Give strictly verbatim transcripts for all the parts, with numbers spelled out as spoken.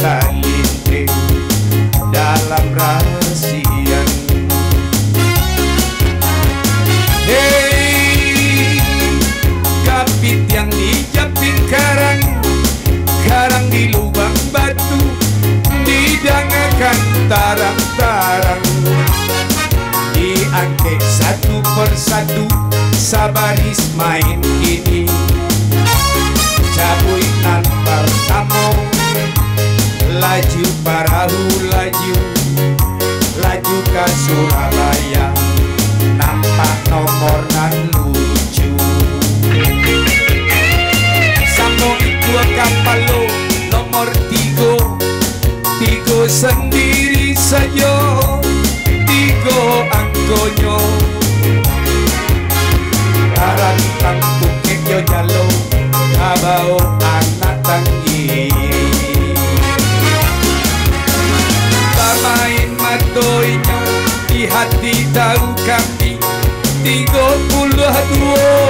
Talinteh dalam rasian. Hei, kapitiang di japin karang, karang di lubang batu, didangakan tarang-tarang. Diangkek satu persatu, sabaris main kini. Cabuik nan partamo, laju parahu laju, laju ka Surabaya, nampak nomor nan lucu. Samo ikua kapalo, nomor tigo, tigo sandiri sajo, tigo angkonyo. Tarantang pukek jo jalo, kabao anak tanggi. Bamain mato inyo, di hati tahu kami, tigo puluah duo,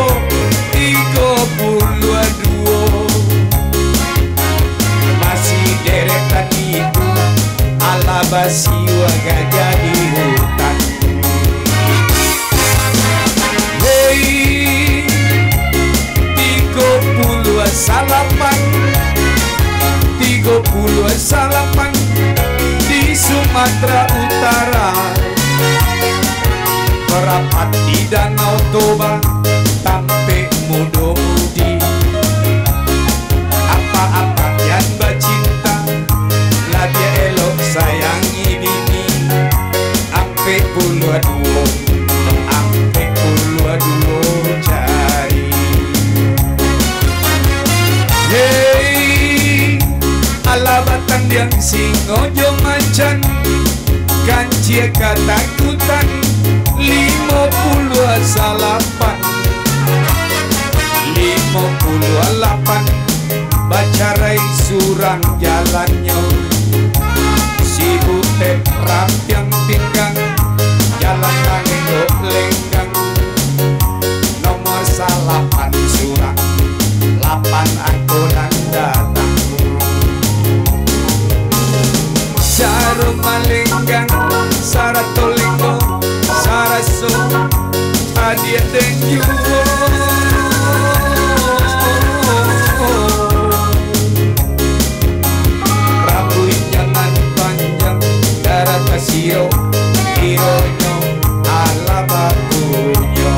tigo puluah duo. Masih derek tadi tu, alah basiwa gajah di hutan. Hei, tigo puluah salapan, tigo puluah salapan di Sumatera Utara. Marapat di Danau Toba, tampek mudo mudi. Apak-apak yang bacinta, labiah elok sayangi bini. Ampek puluah duo, ampek puluah duo cari. Hei, alah batandiang singo jo macan, kancia katakutan, limo puluah salapan, limo puluah lapan, bacarai surang jalannyo. Si Butet rampiang pinggang, jalan nan elok lenggang. Nomor salapan surang, lapan angko nan datang. Caro malenggang, sarato lenggo, saraso adiak den juo. Rambuiknyo nan panjang, darah tasiro, kironyo alah bakunyo.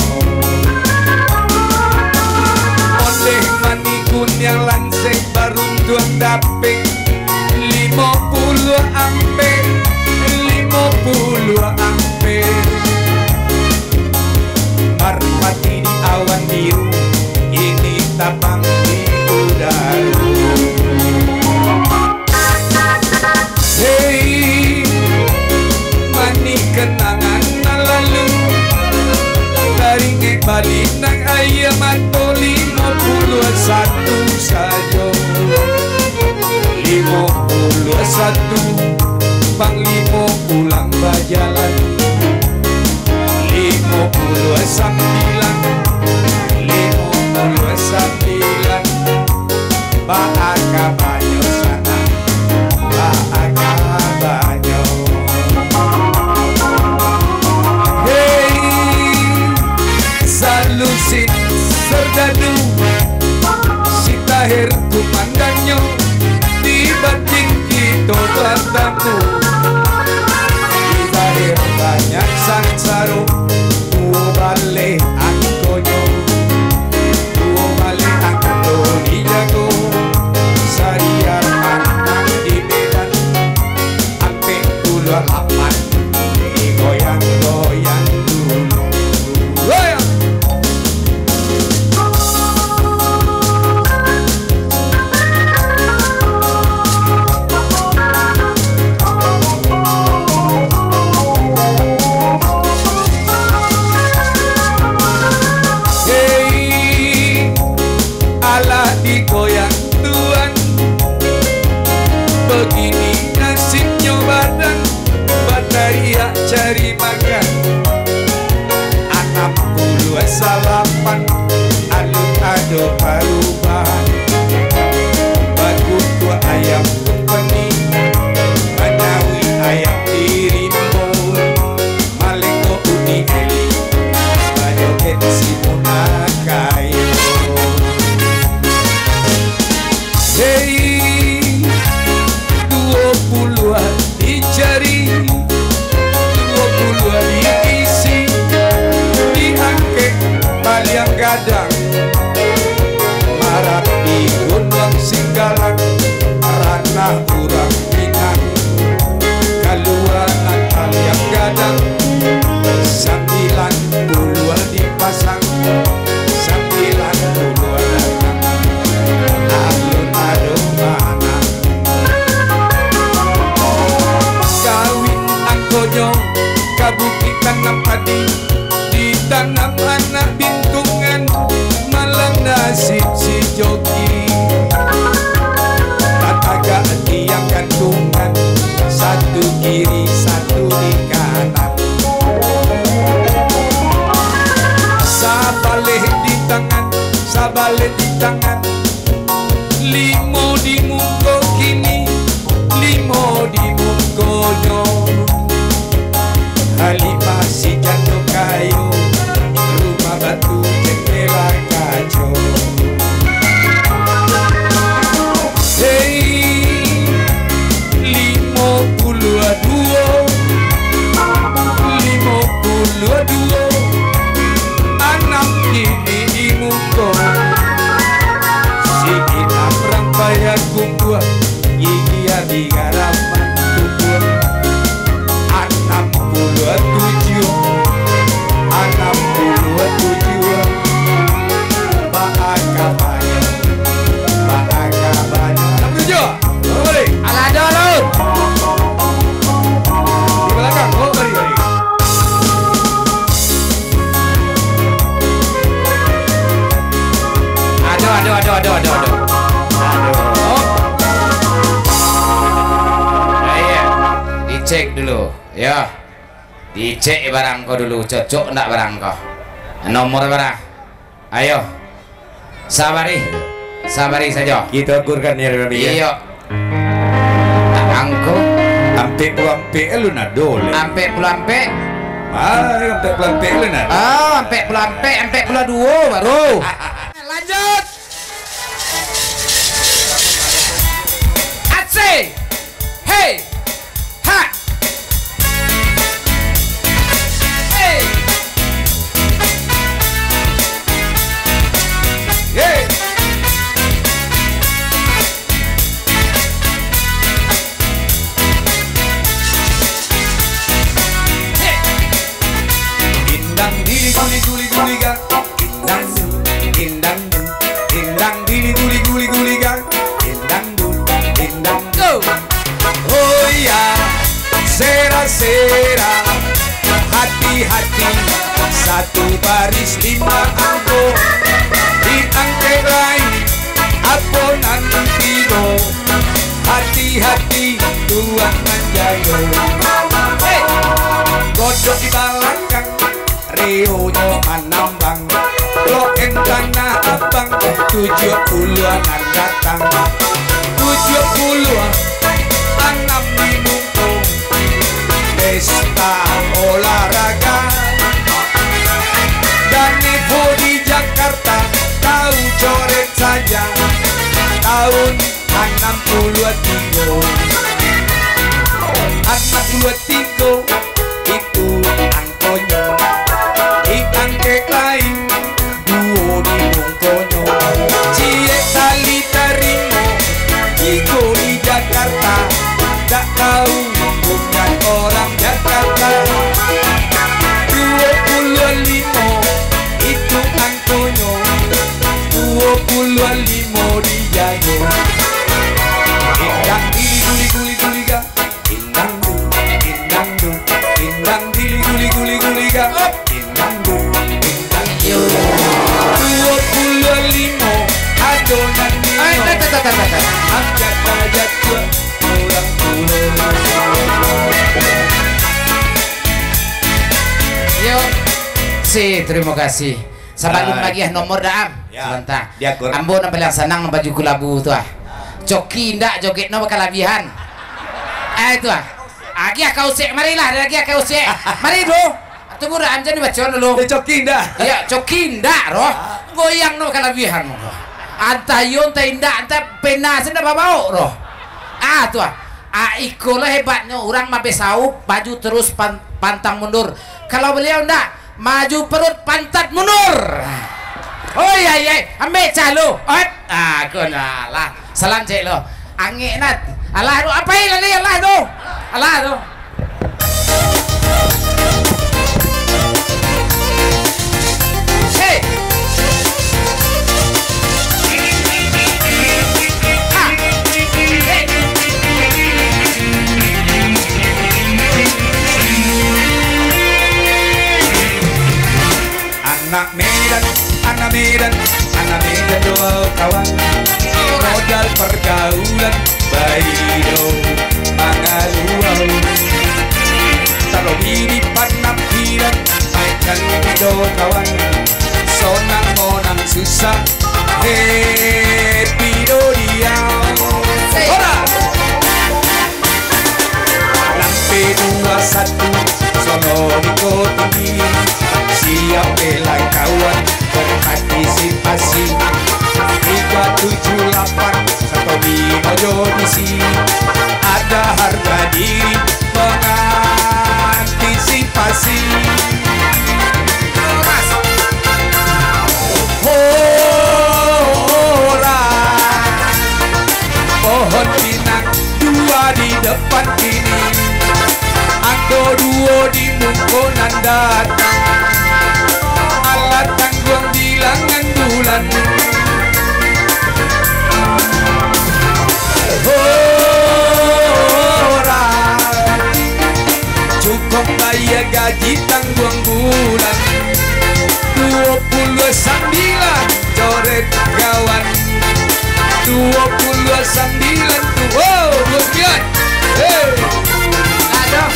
Ondeh manih kuniang lanseh, baruntuang dapek, limo puluah ampek, limo puluah ampek. Marpati di awan biru, kini tabang di udaro. Hei, manih kenangan nan lalu, taringek baliak nan aia mato, limo puluah satu sajo. Limo puluah satu, Panglimo pulang bajalan. Limo puluah sambilan, limo puluah sambilan, baa kabanyo sanak, baa kabanyo. Hei, Salusin sardadu, si Taher kumandannyo, di batin kito batamu. Di Taher banyak sansaro, duo baleh angkonyo, duo baleh angko dijago, sariar anam di Medan. Ampek puluah lapan, digoyang-goyang dulu. Goyang! Hei, alah digoyang Tuan, bagini nasibnyo badan, batariak cari makan. Anam puluah salapan, alun ado parubahan. Bakukuak ayam, Di garaman tubuah. Anam puluah tujuah. Anam puluah tujuah. Baa kabanyo. Baa kabanyo. Anam puluah tujuah. Oi. Alah, ado lu. Di balakang. Oh, bari, bari. Aduh, aduh, aduh, aduh, aduh, aduh. Aduh. Ya, iya. Dicek dulu, ya. Dicek barang ko dulu, cocok ndak barang ko. Nomor bara? Ayo. Sabari. Sabari sajo. Kito akurkan ya, Robi, ya. Iyo. Angko. Ampek puluah ampek lu nado le. Ampek puluah ampek. Ah, ampek puluah ampek lu nado. Ah, ampek puluah ampek, ampek puluah duo baru. Lanjut. Asik. Hei. Ha. Hei. Hei. Indang dili guli guli guli ga. Indang du, indang du, indang dili guli guli guli ga. Indang du, indang du. Oh ya, sera-sera, hati-hati, satu baris lima angko. Di angkek lain, apo nan tibo, hati-hati, Tuhan manjago. Hei! Godok di balakang, Rio nyo manambang, Blok M Tanah Abang, tujuah puluah nan datang. Tujuah puluah anam di muko, pesta olahraga. Dan Evo di Jakarta, tahu coret saja. Tahun anam puluah tigo. Anam puluah tigo, itu angkonyo. Di angkek lain, duo di mungkonyo. Ciek tali tarimo, tigo di Jakarta. Tak tahu bukan orang Jakarta. Duo puluah limo, itu angkonyo. Duo puluah limo dijago. Indang dili guli guli guli ga. Indang du, indang du, indang dili guli guli guli ga. Indang du, indang du. Duo puluah limo, ado nan limo. Ai, ta, ta, ta, ta, ta, ta. Angkek sajo urang tuo. Yo. Si, terima kasih. Sabalun bagiah nomor dah, Am. Ya. Sabanta. Diakur. Ambo nan paliang sanang nan baju kulabu tu ah. Coki indak joget no bakalabiahan. Ah, itu ah. Agiah ka Usek, marilah, agiah ka Usek. Mari, Bro. Tunggu dah, Am, jan dibaco dulu. Eh, coki indak. Iya, coki indak, roh. Goyang no bakalabiahan. Antah iyo, antah indak, antah pena, senda babaok, roh. Ah, tu ah. Ah, iko lah hebatnyo, urang mabeh saup, maju terus pan-, pantang mundur. Kalau baliau ndak, maju perut, pantat mundur. Oi, ai, ai, ambek calo. Ot, ah, ko nah lah. Salam cek lo. Angek nat. Alah tu, apai lah ni, alah tu. Alah tu. Hei. Ha. Hei. Anak Medan, anak Medan, anak Medan doh kawan. Modal pergaulan, baido mangaluau. Talobi di panampilan, main kan doh kawan. Sonang monang susah, happy doh diau. Hora! Lampe dua satu, Solo Minggu Tinggi. Siap bela kawan, berpartisipasi. Tiga tujuh lapan, Satobi Mojo di si. Ada harga diri, mengantisipasi. Hora, pohon pinang, duo Pan kini, angko duo di muko nan datang, alah tangguang bilangan bulan. Hora, cukuik bayia gaji tangguang bulan. Duo puluah sambilan, coret kawan. Duo puluah sambilan tu, oh, duo sambilan. Hei. Aduh.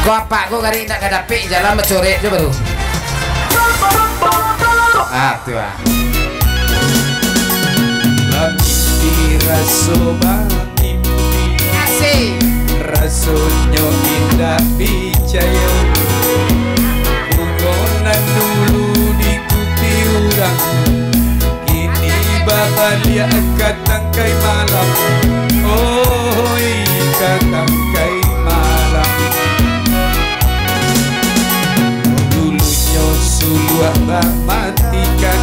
Ko apak ko gari indak ka dapek jalan bacoret jo baru. Ah, tu ah. Bamimpi raso bamimpi. Asik. Rasonyo indak picayo. Bungo nan dulu diikuti urang, kini babaliak ka tangkai malam. Oi, ka tangkai malam. Dulunyo suluah bamatikan,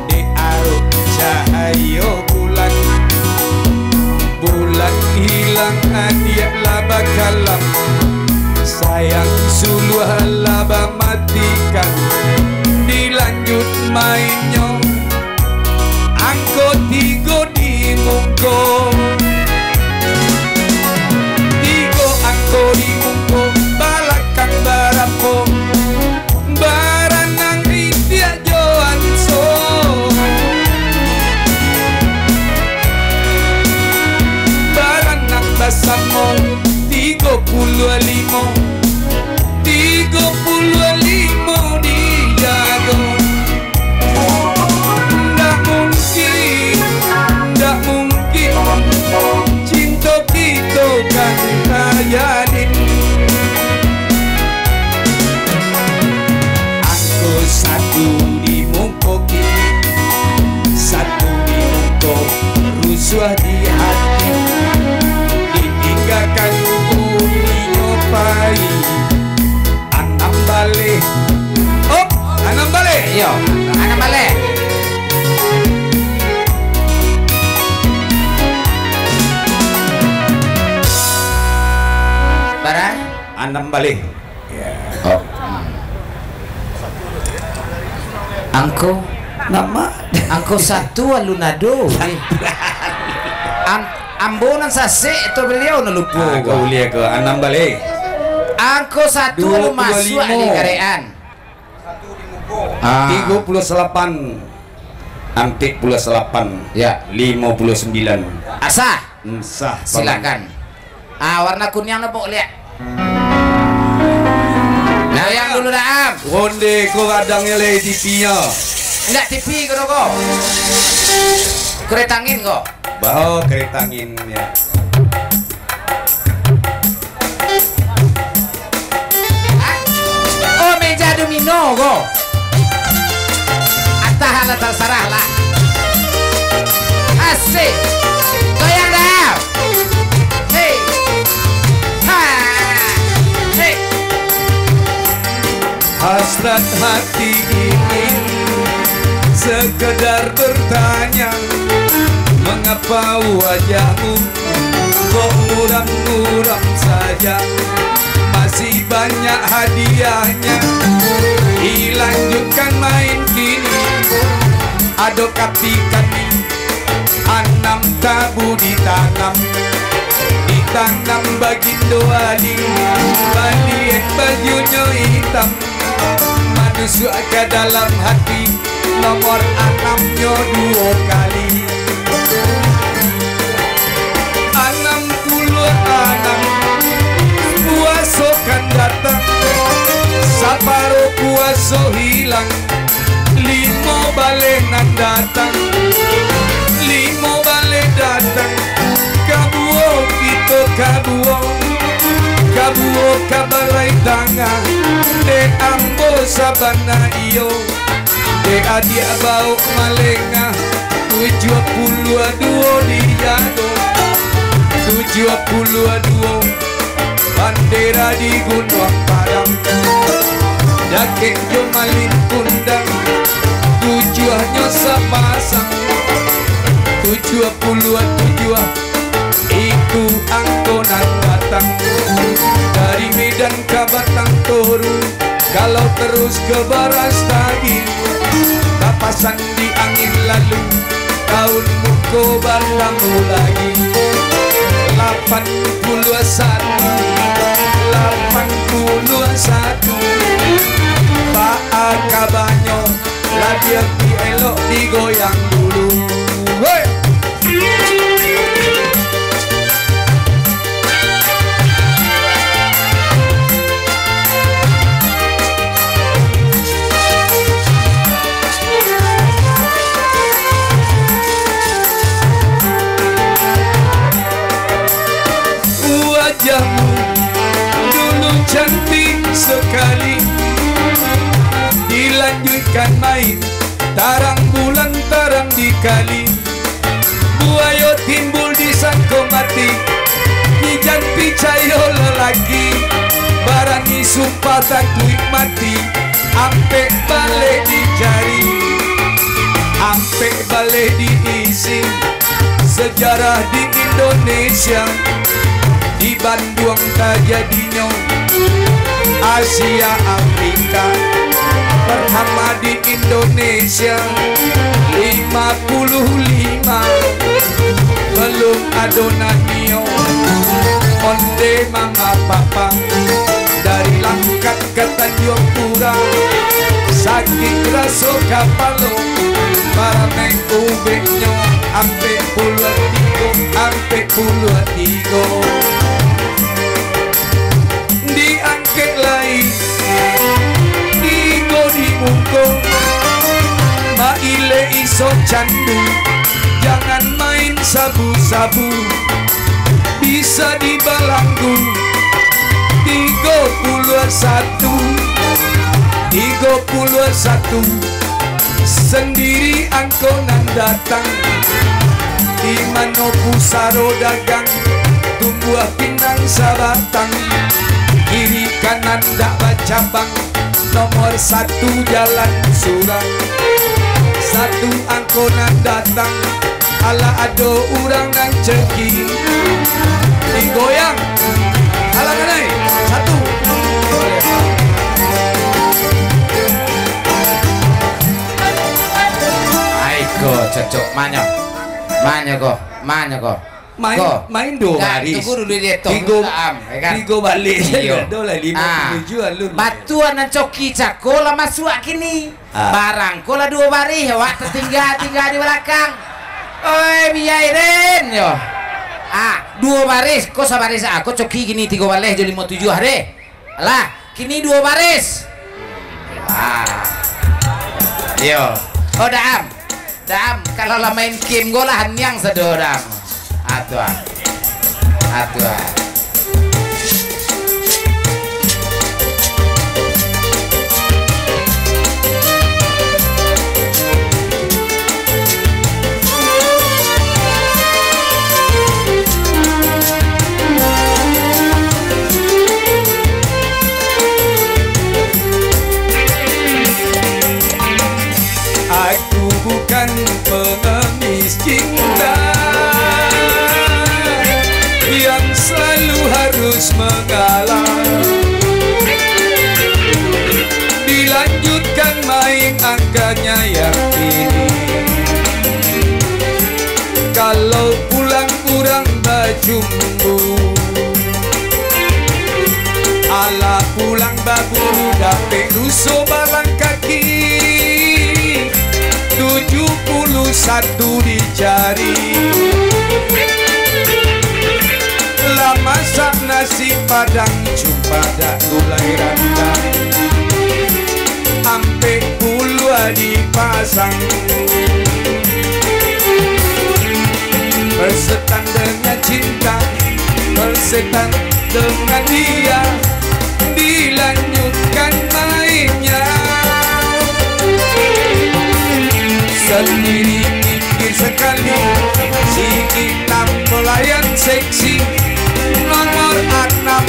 dek arok cahayo bulan. Bulan hilang, adiak lah bakalam. Sayang suluah lah bamatikan. Dilanjut mainnyo, angko tigo di muko. Tigo angko di muko, balakang barapo? Baranang itiak jo anso. Baranang basamo, tigo puluah limo. Tigo puluah limo dijago. Ndak mungkin, ndak mungkin, cinto kito kan tajalin. Angko satu di muko kini, satu di muko, rusuah di hati, ditinggakan uninyo pai. Anam baleh. Op, anam baleh. Iyo, anam baleh. Bara? Anam baleh. Ya. Oh. Angko. Nama? Angko satu alun ado. Am-, ambo nan sasek atau baliau nan lupo? Ah, ko buliah ko, anam baleh. Angko satu alun masuak di karean. Ah. Tigo puluah salapan, ampek puluah salapan, ya, limo puluah sambilan. Asa. Hmm, sah, silakan. Ah, warna kuniang nopo liak. Nah, yang dulu dah, Am. Ronde ko radang lai T V-nyo. Indak T V ko, ko. Kereta angin ko. Bao kereta angin, ya. Hah? Oh, meja domino ko. Atah lah, tasarah lah. Asik. Goyang dah. Hei. Ha. Hei. Hasrat hati ingin sekedar bertanya, mengapa wajahmu kok muram-muram saja? Masih banyak hadiahnya, dilanjutkan main kini. Ado kapi kami, anam tabu ditanam, ditanam bagindo Ali, baliak bajunyo itam. Masuak ka dalam hati, nomor anamnyo duo kali. Anam puluah anam, puaso kan datang, saparo puaso hilang, limo baleh nan datang, limo baleh datang, kabuo kito kabuo, kabuo ka balai tangah, dek ambo sabana iyo, dek adiak baok malengah, tujuah puluah duo dijago, tujuah puluah duo, bandera di Gunuang Padang, dakek jo malin kundang, tujuahnyo sapasang. Tujuah puluah tujuah, itu angko nan datang dari Medan ka Batang Toru. Kalau terus ke Brastagi, papasan di angin lalu, tahun muko batamu lagi. Lapan puluah satu, lapan puluah satu, baa kabanyo, labiah elok digoyang dulu. Woi! Wajahmu dulu cantik sekali, dilanjutkan main tarang bulan, tarang di kali. Buayo timbul disangko mati, ijan picayo lelaki, barani sumpah takuik mati, ampek baleh dicari, ampek baleh diisi, sejarah di Indonesia, di Bandung tajadinyo, Asia Afrika, pertama di Indonesia, lima puluh lima, belum ado nan nio. Onde mama papa, dari Langkat ka Tanjuang Pura, sakik raso kapalo, paramai ubeknyo, ampek puluah tigo, ampek puluah tigo. Di Kek lai, tigo di muko, mailek iso candu, jangan main sabu-sabu, bisa dibalanggu. Tigo puluah satu, tigo puluah satu, sandiri angko nan datang, di mano pusaro dagang, tumbuah pinang sabatang, kiri kanan dak bacabang, nomor satu jalan surang. Satu angko nan datang, alah ado urang nan cengki. Digoyang. Alah kanai. Satu. Ai ko cocok. Manyo. Manyo ko. Manyo ko. Main, ko. Main duo baris. Tunggu dulu dia, toh. Tigo, am, ya kan? Tigo baleh. Iyo. Ado lah limo puluah tujuah alun. Batua nan coki cako lah masuak kini. Ah. Barang ko lah duo baris, awak tatingga-tingga di balakang. Oi, biai den yo. Ah, duo baris, ko sabaris, ah, ko coki kini tigo baleh jo limo tujuah deh. Alah, kini duo baris. Ah. Iyo. Oh, Daam. Daam, kalau lah main game ko lah haniang sado, Daam. Atuah. Atuah. Aku bukan pengemis cinta yang selalu harus mengalah. Dilanjutkan main angkanya yang ini. Kalau pulang urang bajumbu, alah pulang baburu dapek ruso balang kaki. Tujuh puluh satu dicari. Lah masak nasi padang, cumpadak gulai randang, ampek puluah dipasang. Bersetan dengan cinta, bersetan dengan dia, dilanjutkan mainnya. Sendiri minggir sekali, si Inam pelayan seksi nomor enam,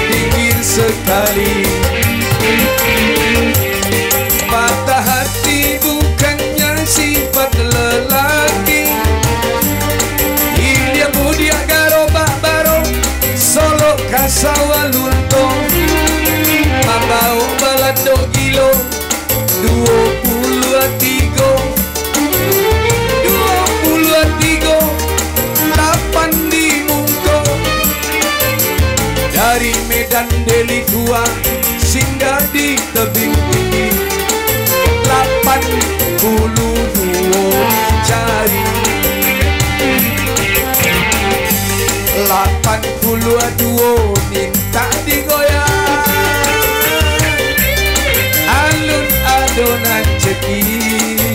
minggir sekali. Patah hati bukannya sifat lelaki, Sawah Lunto, mambaok balatok gilo, duo puluah tigo, duo puluah tigo, lapan di muko. Dari Medan Deli Tua, singgah di tebing tinggi, lapan puluah duo dicari. Lapan puluah duo mintak digoyang. Alun ado nan cekin.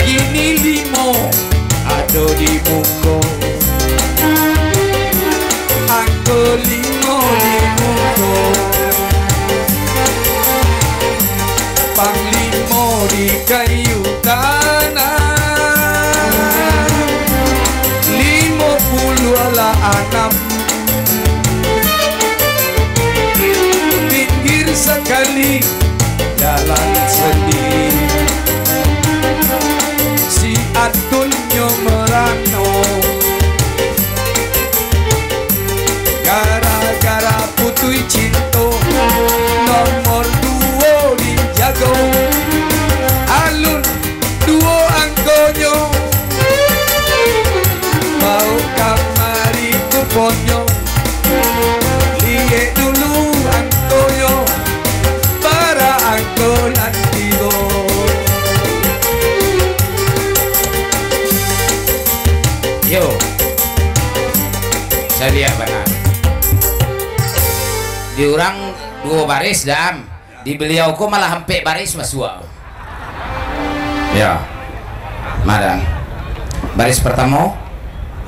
Kini limo ado di muko. Angko limo di muko. Panglimo di kayu tanah, limo puluah lah anam. Pinggir sakali jalan sendiri, si Atun nyo merano. Gara-gara putuih cinto, nomor duo dijago. Alun duo angkonyo, baok kamari kuponnyo. Liek dulu angkonyo, bara angko nan tibo. Yo. Caliak bana. Di urang duo baris, Dam. Di baliau ko malah ampek baris masuak. Ya. Madan. Baris partamo.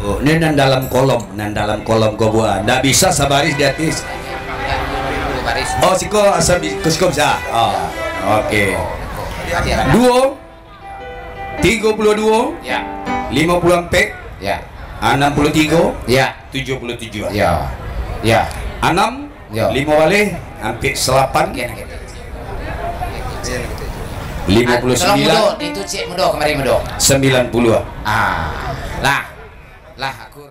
Oh, ni nan dalam kolom, nan dalam kolom ko buah. Ndak bisa sabaris di atis. Duo baris. Oh, siko asa bi-, siko bisa. Oh. Oke. Duo. Tigo puluah duo, Ya. limo puluah ampek, Ya. anam puluah tigo, Ya. tujuah puluah tujuah. Ya. Ya. Anam, Ya. limo baleh, ampek salapan, Oke, oke. Limo puluah sembilan, Ah, tolong mudo, itu cek mudo, kamari mudo. sembilan puluah. Ah, lah. Lah.